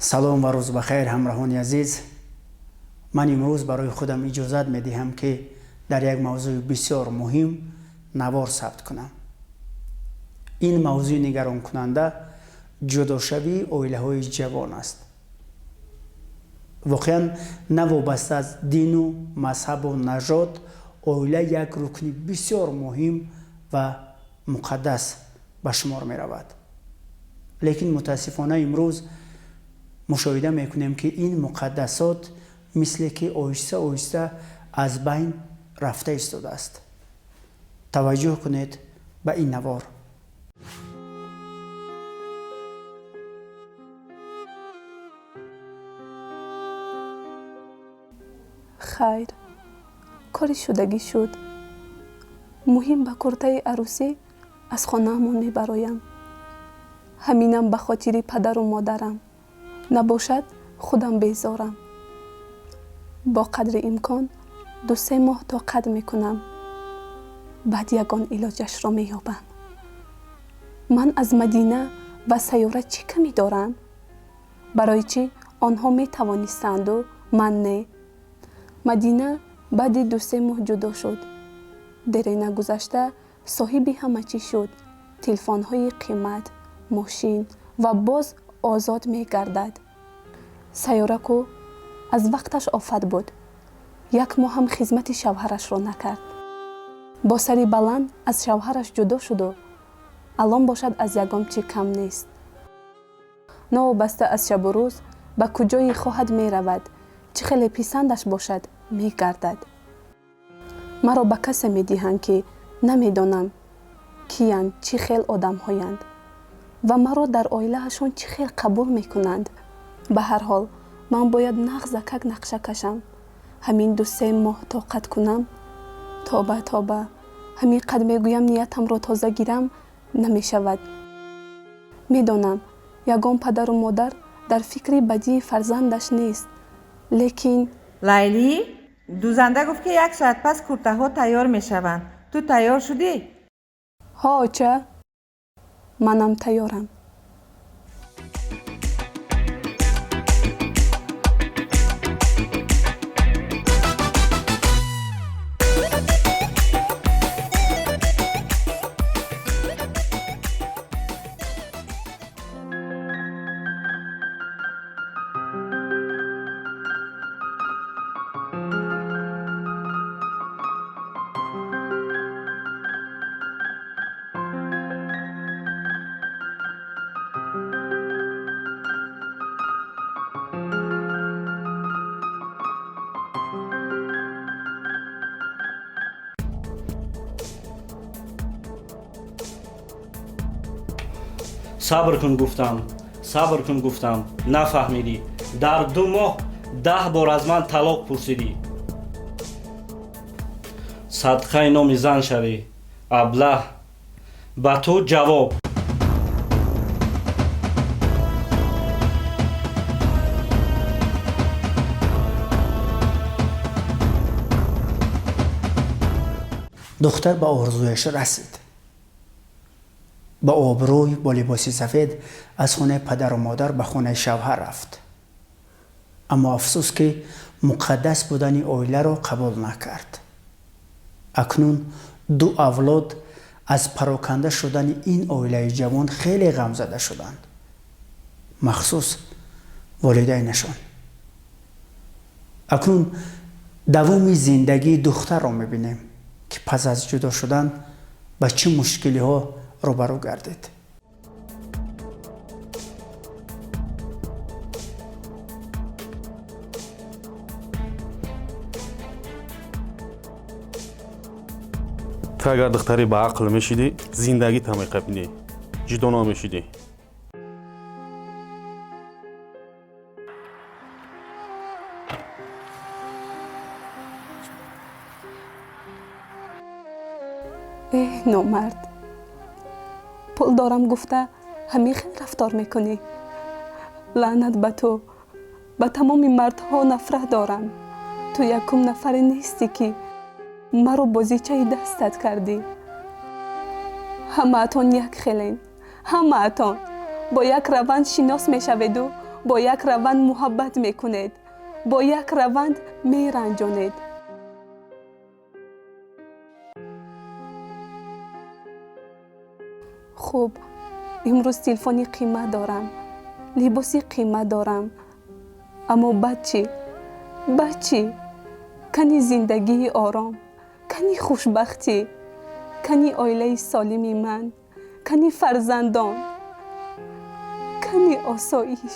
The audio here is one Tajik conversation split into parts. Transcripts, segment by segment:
Салом ва рӯз бахайр, ҳамроҳони азиз. Ман имрӯз барои худам иҷозат медиҳам, ки дар як мавзӯи бисёр муҳим навор сабт кунам. Ин мавзӯи нигаронкунанда ҷудошавии оилаҳои ҷавон аст. Воқеан, навобаста аз дину мазҳабу нажод, оила як рукни бисёр муҳим ва муқаддас ба шумор меравад. Лекин мутаассифона имрӯз мушоҳида мекунем, ки ин муқаддасот мисле ки оҳиста оҳиста аз байн рафта истодааст. Таваҷҷӯҳ кунед ба ин навор. Хайр, кори шудагӣ шуд. Муҳим, ба куртаи арӯсӣ аз хонаамон мебароям. Ҳаминам ба хотири падару модарам набошад, худам безорам. Бо қадри имкон 2-се моҳ тоқат мекунам, баъд ягон илоҷашро меёбам. Ман аз Мадина ва Сайёра чӣ камӣ дорам? Барои чӣ онҳо метавонистанду ман не? Мадина баъди 2-се моҳ ҷудо шуд. Дере нагузашта соҳиби ҳама чӣ шуд: телефонҳои қимат, мошин ва боз озод мегардад. Сайёраку аз вақташ офат буд. Як моҳ ҳам хизмати шавҳарашро накард. Бо сари баланд аз шавҳараш ҷудо шуду алон бошад, аз ягон чӣ кам нест. Новобаста аз шабу рӯз ба куҷое хоҳад меравад, чӣ хеле писандаш бошад, мегардад. Маро ба касе медиҳанд, ки намедонам киянд, чӣ хел одамҳоянд ва маро дар оилаашон чӣ хел қабул мекунанд. Ба ҳар ҳол, ман бояд нағзакак нақша кашам. Ҳамин 2-се моҳ тоқат кунам. Тоба, тоба, ҳамин қад мегӯям, ниятамро тоза гирам, намешавад. Медонам, ягон падару модар дар фикри бадии фарзандаш нест, лекин Лайлӣ, дӯзанда гуфт, ки як соат пас куртаҳо тайёр мешаванд. Ту тайёр шудӣ? Ҳо, оча, манам тайёрам. Сабр кун гуфтам, сабр кун гуфтам, нафаҳмидӣ. Дар 2 моҳ 10 бор аз ман талоқ пурсидӣ. Садқаи номи зан шавӣ, аблаҳ. Ба ту ҷавоб. Духтар ба орзуяш расид. Ба обрӯй, бо либоси сафед аз хонаи падару модар ба хонаи шавҳар рафт. Аммо афсӯс, ки муқаддас будани оиларо қабул накард. Акнун ду авлод аз пароканда шудани ин оилаи ҷавон хеле ғамзада шуданд, махсус волидайнашон. Акнун давоми зиндагии духтарро мебинем, ки пас аз ҷудо шудан ба чӣ мушкилиҳо рӯбарӯ гардид. Ту агар духтари ба ақл мешидӣ, зиндагита меқабидӣ, ҷудо намешидӣ. Эҳ, номард! Пул дорам гуфта, ҳамин хел рафтор мекунӣ? Лаънат ба ту! Ба тамоми мардҳо нафрат дорам. Ту якум нафаре нестӣ, ки маро бозичаи дастат кардӣ. Ҳамаатон як хелен. Ҳамаатон бо як раванд шинос мешаведу Бо як раванд муҳаббат мекунед, бо як раванд меранҷонед. Хуб, имрӯз телефони қимат дорам, либоси қимат дорам, аммо баъд чӣ? Баъд чӣ? Кани зиндагии ором, кани хушбахтӣ, кани оилаи солими ман, кани фарзандон, кани осоиш.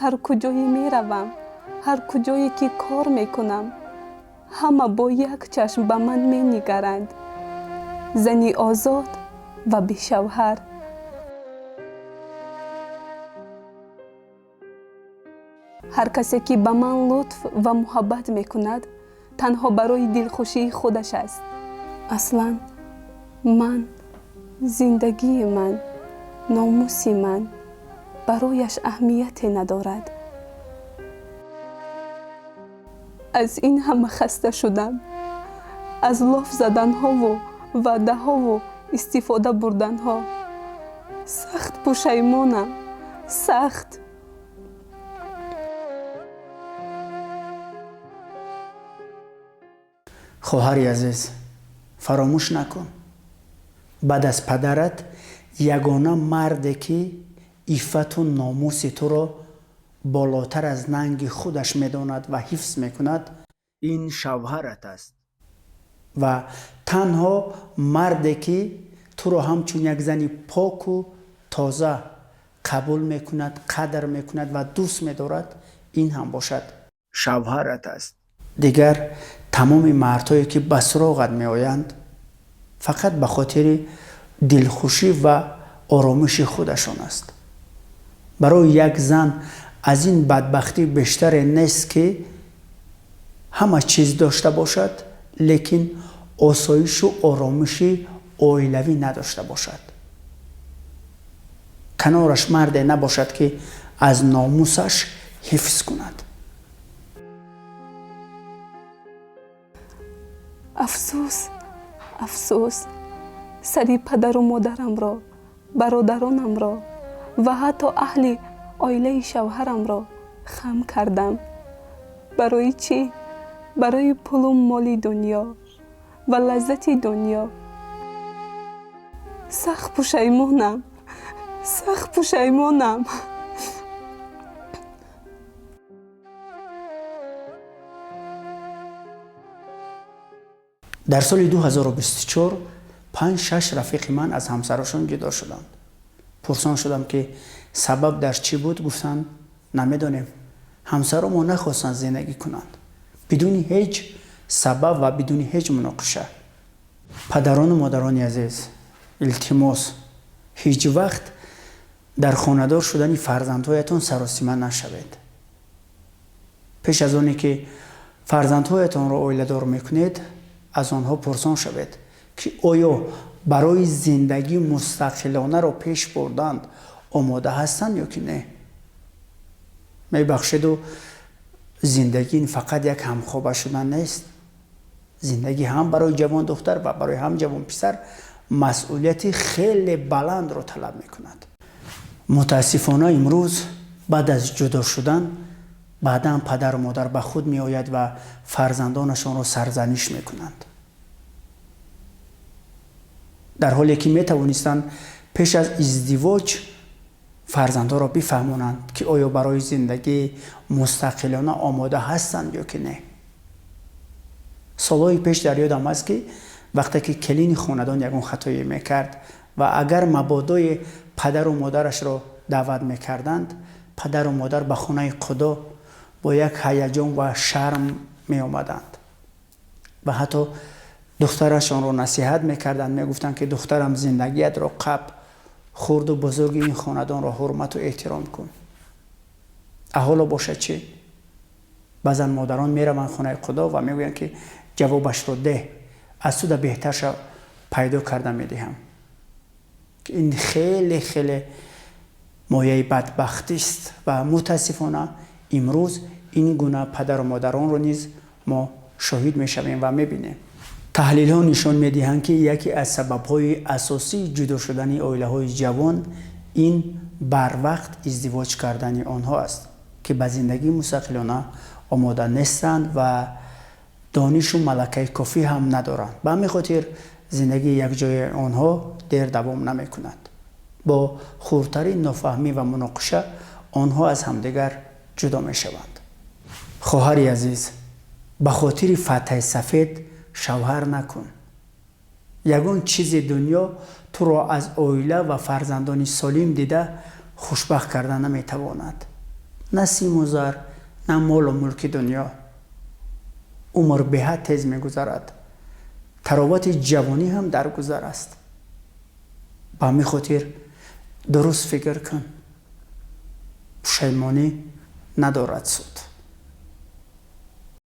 Ҳар куҷое меравам, ҳар куҷое ки кор мекунам, ҳама бо як чашм ба ман менигаранд. Зани озод ва бешавҳар. Ҳар касе ки ба ман лутф ва муҳаббат мекунад, танҳо барои дилхушии худаш аст. Аслан ман, зиндагии ман, номуси ман барояш аҳамияте надорад. Аз ин ҳама хаста шудам. Аз лоф заданҳову ваъдаҳову истифода бурданҳо. Сахт пушаймонам, сахт. Хоҳари азиз, фаромӯш накун, баъд аз падарат ягона марде ки иффату номуси туро болотар аз нанги худаш медонад ва ҳифз мекунад, ин шавҳарат аст. Ва танҳо марде ки туро ҳамчун як зани поку тоза қабул мекунад, қадр мекунад ва дӯст медорад, ин ҳам бошад шавҳарат аст. Дигар тамоми мардҳое ки ба суроғат меоянд, фақат ба хотири дилхушӣ ва оромиши худашон аст. Барои як зан аз ин бадбахтӣ бештаре нест ки ҳама чиз дошта бошад, лекин осоишу оромиши оилавӣ надошта бошад. Канораш марде набошад ки аз номусаш ҳифз кунад. Афсӯс, афсӯс, сари падару модарамро, бародаронамро ва ҳатто аҳли оилаи шавҳарамро хам кардам. Барои чӣ? Барои пулу моли дунё ва лаззати дунё. Сахт пушаймонам, сахт пушаймонам. Дар соли 2024 5-6 рафиқи ман аз ҳамсарошон ҷудо шуданд. Пурсон шудам ки сабаб дар чӣ буд, гуфтанд намедонем, ҳамсаро мо нахостанд зиндагӣ кунанд, бидуни ҳеҷ сабаб ва бидуни ҳеҷ муноқиша. Падарону модарони азиз, илтимос, ҳеҷ вақт дар хонадор шудани фарзандҳоятон саросима нашавед. Пеш аз оне ки фарзандҳоятонро оиладор мекунед, аз онҳо пурсон шавед ки оё барои зиндагӣ мустақилонаро пеш бурданд омода ҳастанд ё ки не. Мебахшеду, зиндагӣ ин фақат як ҳамхоба шудан нест. Зиндагӣ ҳам барои ҷавон духтар ва барои ҳам ҷавон писар масъулияти хеле баландро талаб мекунад. Мутаассифона имрӯз баъд аз ҷудо шудан баъдан падару модар ба худ меояд ва фарзандонашонро сарзаниш мекунанд, дар ҳоле ки метавонистанд пеш аз издивоҷ фарзандҳоро бифаҳмонанд ки оё барои зиндагӣ мустақилона омода ҳастанд ё ки не. Солҳои пеш дар ёдам аст ки вақте ки келини хонадон ягон хатое мекард ва агар мабодои падару модарашро даъват мекарданд, падару модар ба хонаи худо бо як ҳаяҷон ва шарм меомаданд ва ҳатто духтарашонро насиҳат мекарданд, мегуфтанд ки духтарам, зиндагиятро қаб, хурду бузурги ин хонадонро ҳурмату эҳтиром кун. Аҳоло бошад чӣ? Баъзан модарон мераванд хонаи худо ва мегӯянд ки ҷавобашро деҳ, аз туда беҳтарша пайдо карда медиҳам. Ин хеле хеле мояи бадбахтист ва мутаассифона имрӯз ин гуна падару модаронро низ мо шоҳид мешавем ва мебинем. Таҳлилҳо нишон медиҳанд ки яке аз сабабҳои асосии ҷудо шудани оилаҳои ҷавон ин Барвақт издивоҷ кардани онҳо аст, ки ба зиндагии мустақилона омода нестанд ва донишу малакаи кофӣ ҳам надоранд. Ба ҳамин хотир зиндагии якҷояи онҳо дер давом намекунад. Бо хурдтарин нофаҳмӣ ва муноқиша онҳо аз ҳамдигар ҷудо мешаванд. Хоҳари азиз, ба хотири фатҳаи сафед шавҳар накун. Ягон чизи дунё туро аз оила ва фарзандони солим дида хушбахт карда наметавонад, на симу зар, на молу мулки дунё. Умр беҳад тез мегузарад, таровати ҷавонӣ ҳам дар гузар аст. Ба ҳамин хотир дуруст фикр кун, пушаймонӣ надорад суд.